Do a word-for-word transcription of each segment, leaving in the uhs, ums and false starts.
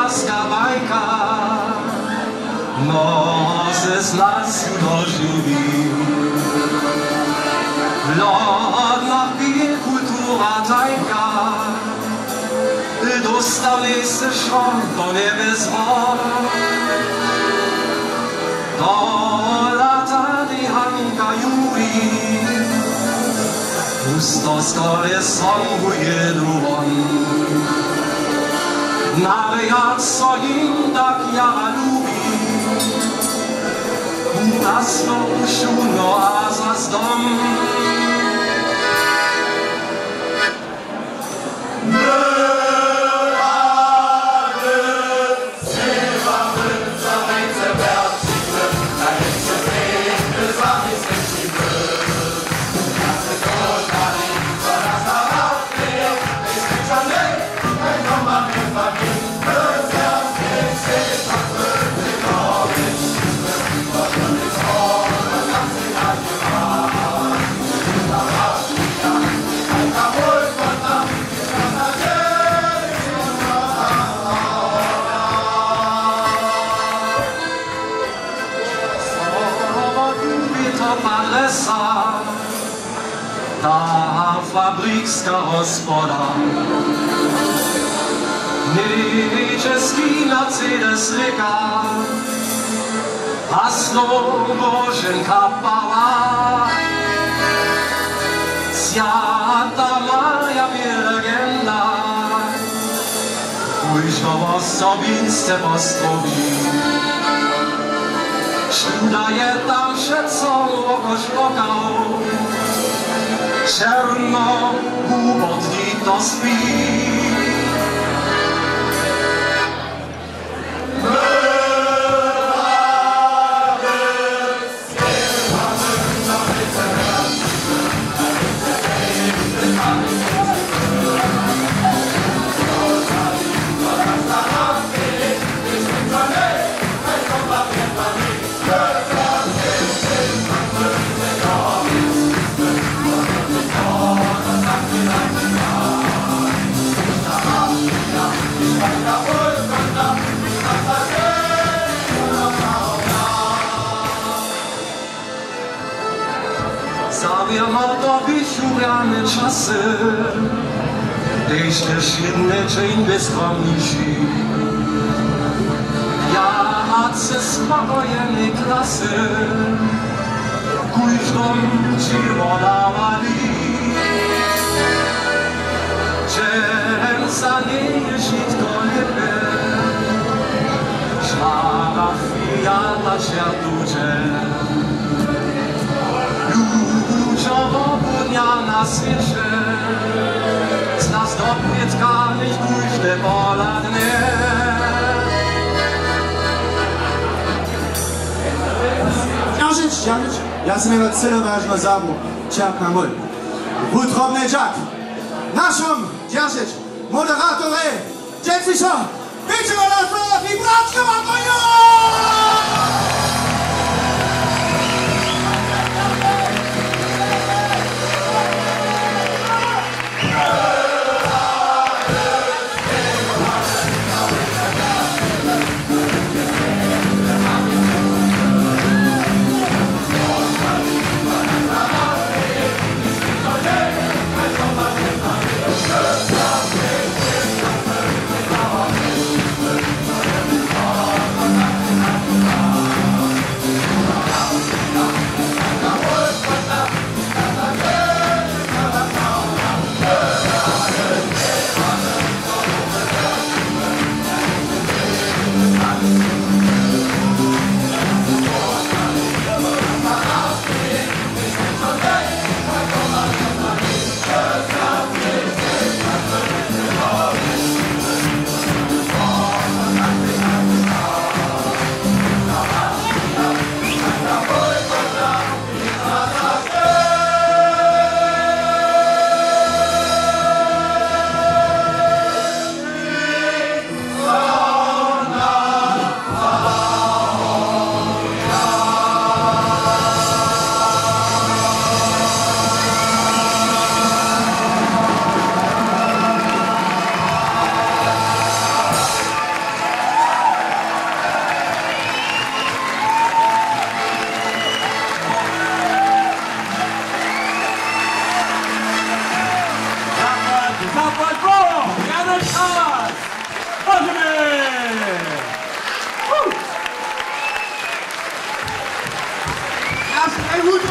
Ersta bajka, mnozy z nas ju dožiwi. Lodna kultura tajka, dóstał njejsy wšo do njebjes won. To lata Hanka Juri, pusto z kole songu jědu won. Nawjak so jim tak jara lubi, u nas to ušuno a zas dom. Ta fabrikska hospoda, nětšeski Mercedes rěka, a słowo Boženka pała. Swjata Marja bě legenda, kóždoho sobinsce pozdrowi. Šuda je tam přeco wokoš pokał, černo hubot dito spi. Zawěrno to běchu rjane časy, tež tež jedny dźeń bě skromniši. Ja a se spokojene klasy, kóždom dźěło dawali. Dźensa njeje wšitko lěpe, šmara fijata čertuće. Ludźo wobudnja na swěće, z nas do pětka njech kóžde pohladnje. Dźeržeć, dźeržeć. Ja sym jeho cyle wažno zabu. Čerka mój. Wutrobny dźak. Našom dźeržeć. Moderatorje. Dźensa so. Witajće na nas, braćo a konjo!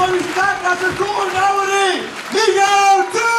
Tak, a se tu nawody! Michał!